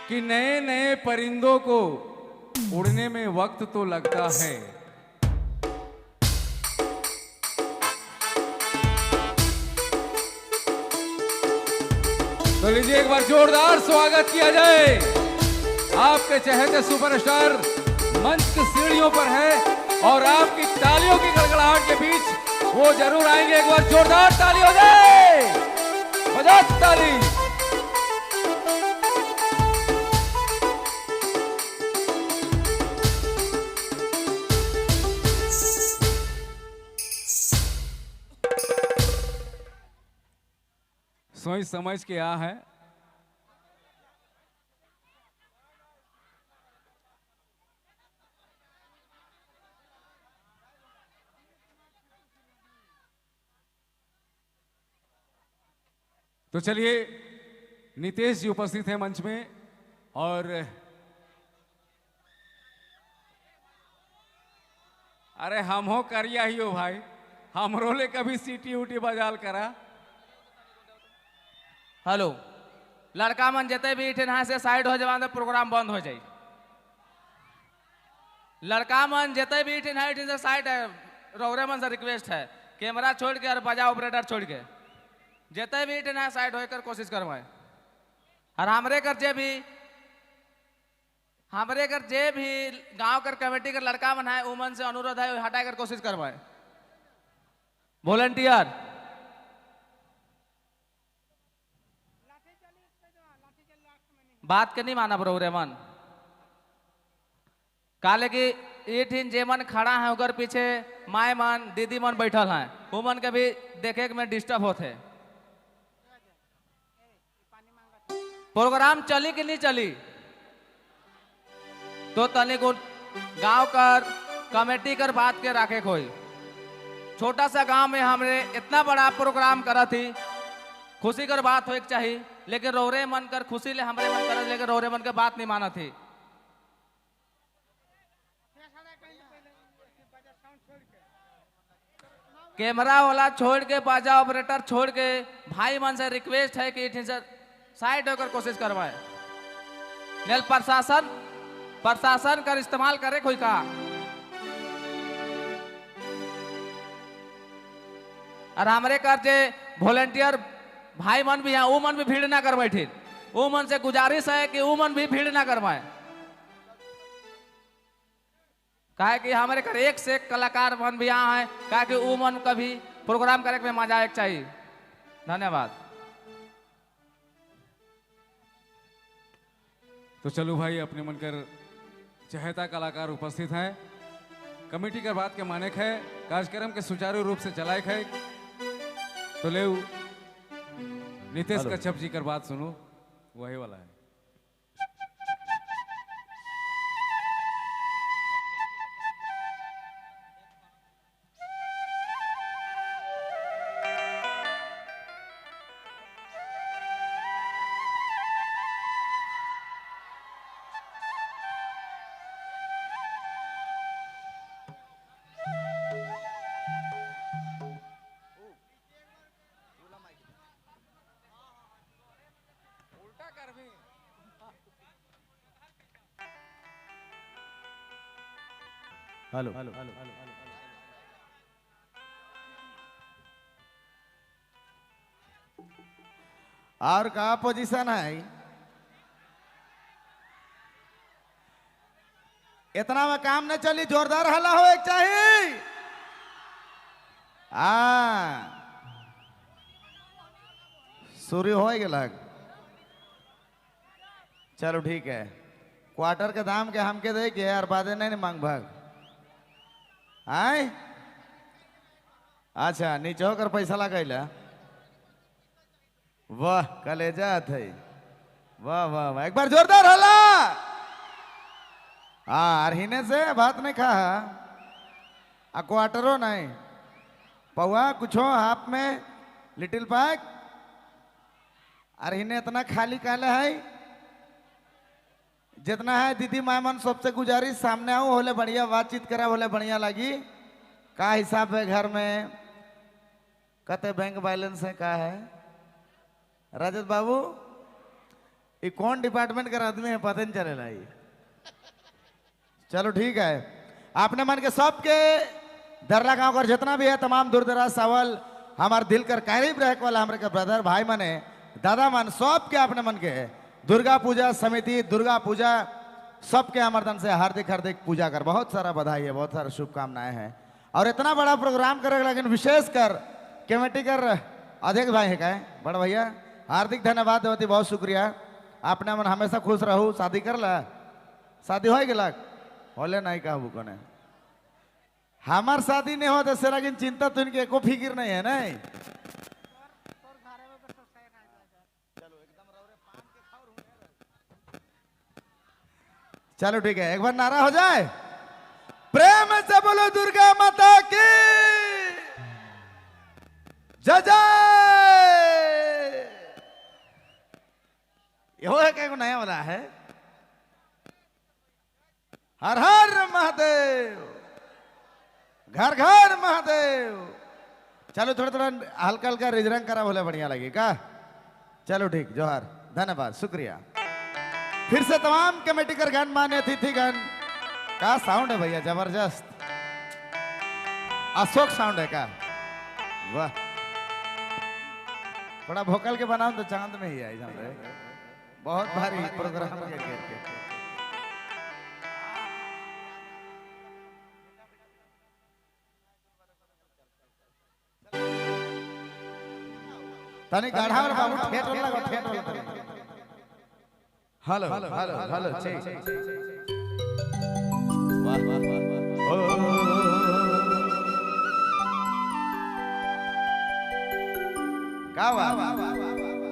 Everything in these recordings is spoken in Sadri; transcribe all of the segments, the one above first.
कि नए नए परिंदों को उड़ने में वक्त तो लगता है। तो लीजिए एक बार जोरदार स्वागत किया जाए। आपके चहेते सुपरस्टार मंच की सीढ़ियों पर है और आपकी तालियों की गड़गड़ाहट के बीच वो जरूर आएंगे। एक बार जोरदार ताली हो जाए, बजा ताली। सोच समझ के आ है। तो चलिए, नितेश जी उपस्थित हैं मंच में और अरे हम हो करिया ही हो भाई, हमरो ले कभी सीटी उटी बजाल करा। हेलो, लड़का मन जते भी इठे नहा से साइड हो जाए तो प्रोग्राम बंद हो जाए। लड़का मन जते भी इठे नहा से साइड है, रौरे मन से रिक्वेस्ट है, कैमरा छोड़ के और बजा ऑपरेटर छोड़ के जते भी इठे नहा साइड होकर कोशिश करवाए। और हमरे कर जे भी गांव कर कमेटी कर लड़का मन है उमन से अनुरोध है हटाए कर कोशिश करवाए। वॉलंटियर बात के नहीं माना बरो रे मन, काले कि एठिन जे मन खड़ा है उगर पीछे माए मन दीदी मन बैठल हैं, वो मन के भी देखे में डिस्टर्ब होते। प्रोग्राम चली कि नहीं चली तो तनिक गांव कर कमेटी कर बात के रखे कोई। छोटा सा गांव में हमने इतना बड़ा प्रोग्राम करा थी, खुशी कर बात हो चाहिए, लेकिन रोरे मन कर खुशी ले हमरे मन कर, लेकिन रोरे मन के बात नहीं माना थी। कैमरा वाला छोड़ के बाजा ऑपरेटर छोड़ के भाई मन से रिक्वेस्ट है कि साइड होकर कोशिश करवाए। नेल प्रशासन प्रशासन कर इस्तेमाल करे कोई का। और हमारे कर जे वॉलंटियर भाई मन भी हैं वो मन भी भीड़ ना कर बैठे, वो मन से गुजारिश है कि वो मन भी भीड़ ना करवाए। काहे कि हमारे कर एक से एक कलाकार मन भी यहाँ है, काहे कि वो मन कभी प्रोग्राम करे में मजा एक चाहिए। धन्यवाद। तो चलो भाई, अपने मन कर चहेता कलाकार उपस्थित हैं, कमेटी कर बात के मानक है, कार्यक्रम के सुचारू रूप से चलाए है। तो ले नितेश कच्छप जी कर बात सुनो, वही वाला है। हेलो, और का पोजीशन है? इतना में काम न चली, जोरदार हल्ला हो एक चाहिए। सूर्य हो गया, चलो ठीक है। क्वार्टर के दाम के हमके दे के यार बादे नहीं मांग भाग आए। अच्छा नीचे होकर पैसा लगा, वाह कलेजा थे, वाह वाह वाह, एक बार जोरदार हला। हाँ हिने से भात नहीं खा, आ क्वार्टरो नहीं पौआ कुछ हाफ में लिटिल पैक। और हिने इतना खाली काले है जितना है। दीदी मायमन सबसे गुजारिश, सामने आओ, होले बढ़िया बातचीत करा, होले बढ़िया लगी। का हिसाब है घर में, कते बैंक बैलेंस है, का है? रजत बाबू ये कौन डिपार्टमेंट का आदमी है पता नहीं चलेला ये। चलो ठीक है, आपने मन के सबके दरला गांव कर जितना भी है तमाम दूर दराज सावल हमारे दिल कर करीब रह वाला हमारे के ब्रदर भाई मने दादा मन सबके आपने मन के दुर्गा पूजा समिति दुर्गा पूजा सबके हमारे से हार्दिक हार्दिक पूजा कर बहुत सारा बधाई है, बहुत सारा शुभकामनाएं हैं। और इतना बड़ा प्रोग्राम करे लेकिन विशेष कर कमेटी कर अध्यक्ष भाई है क्या बड़ा भैया हार्दिक धन्यवाद देवती, बहुत शुक्रिया। आपने मन हमेशा खुश रहू। शादी कर ला, शादी हो गया होले नहीं कहबू कोने हमार शादी नहीं हो तो से लेकिन चिंता तो इनके एको फिक्र नहीं है। नहीं चलो ठीक है, एक बार नारा हो जाए प्रेम से बोलो दुर्गा माता की जय जय। यो है क्या नया वाला है। हर हर महादेव, घर घर महादेव। चलो थोड़ा थोड़ा हल्का हल्का रिजरंग करा बोले बढ़िया लगेगा। चलो ठीक, जोहार, धन्यवाद, शुक्रिया। फिर से तमाम कमेटी कर गण मान्य अतिथिगण का साउंड है भैया जबरदस्त, अशोक साउंड है का, वाह। थोड़ा भोकल के बनाओ तो चांद में ही आई समझे, बहुत भारी प्रोग्राम के के। तनी गाढ़ा और बाबू ठेठ लगा, ठेठ लगा। हेलो हेलो हेलो ठीक, वाह वाह वाह। का वाह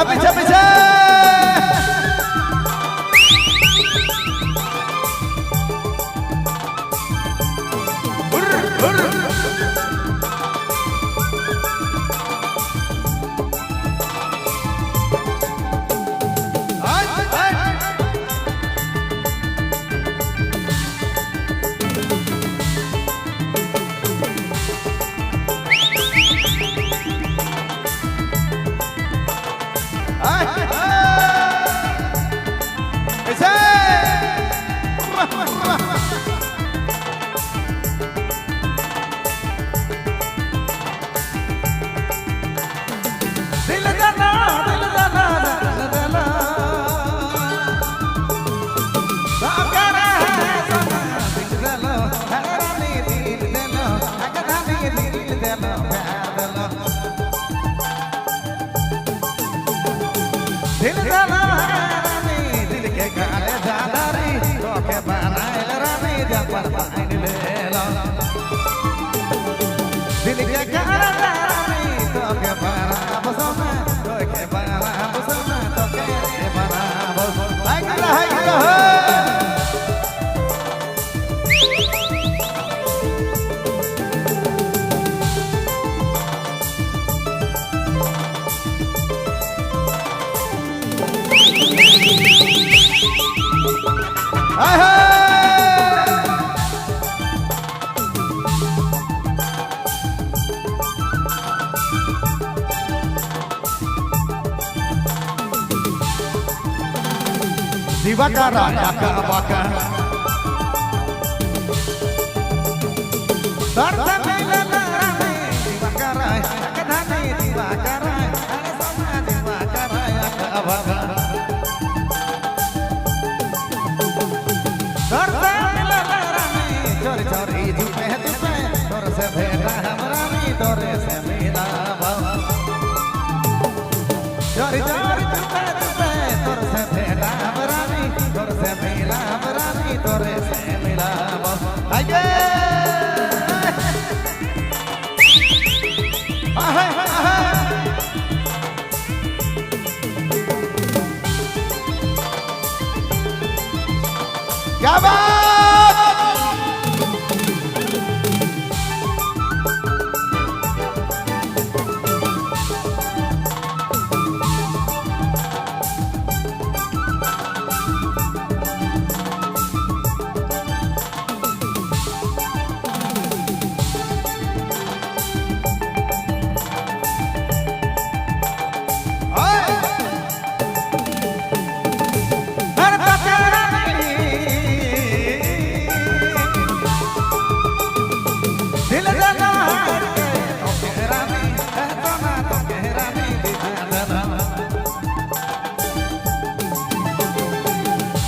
पीछे पीछे Hey! दिल दला रानी दिल के काले जादारी तो के बनाइल रानी जबर बाइन लेला दिल के काले रानी तो के बना बसोना तो के बना बसोना तो के बना बसोना हाय गिरा हो। हाय हाय। दिवाकर याका बाका दर्द मिलन रानी दिवाकर याका धानी दिवाकर अरे सोना दिवाकर याका बाका दर्द मिलन रानी चोरी चोरी झुपे झुपे तोर से भेटा हम रानी तोरे से मिला भाव चोरी चोरी झुपे झुपे तोर से भेटा हम रानी तोर से मिला हम रानी तोरे से मिला भाव आइए आहे आहे। क्या बात। हर तकरानी दिल दला के तो केरानी तो ना तो केरानी दिल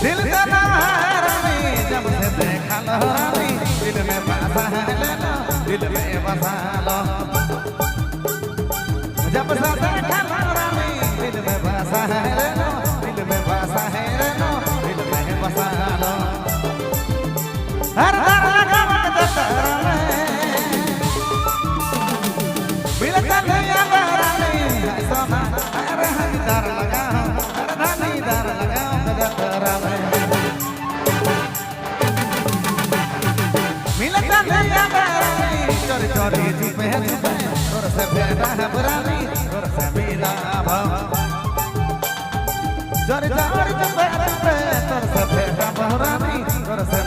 दिल दला रानी जब से देखा लो रानी दिल में बसा है ले लो दिल में बसा लो जब से देखा लो रानी दिल में बसा है ले लो दिल में बसा है ले लो दिल में बसा लो हर दर लगावत दर में मिलता नहीं रानी सोना हर हर दर लगा हर धानी दर लगा दर में मिलता नहीं रानी चोरी चोरी झुपे झुपे तोर से भेटा है रानी तोर से मिला भाव चोरी चोरी झुपे झुपे तोर से भेटा रानी तोर से।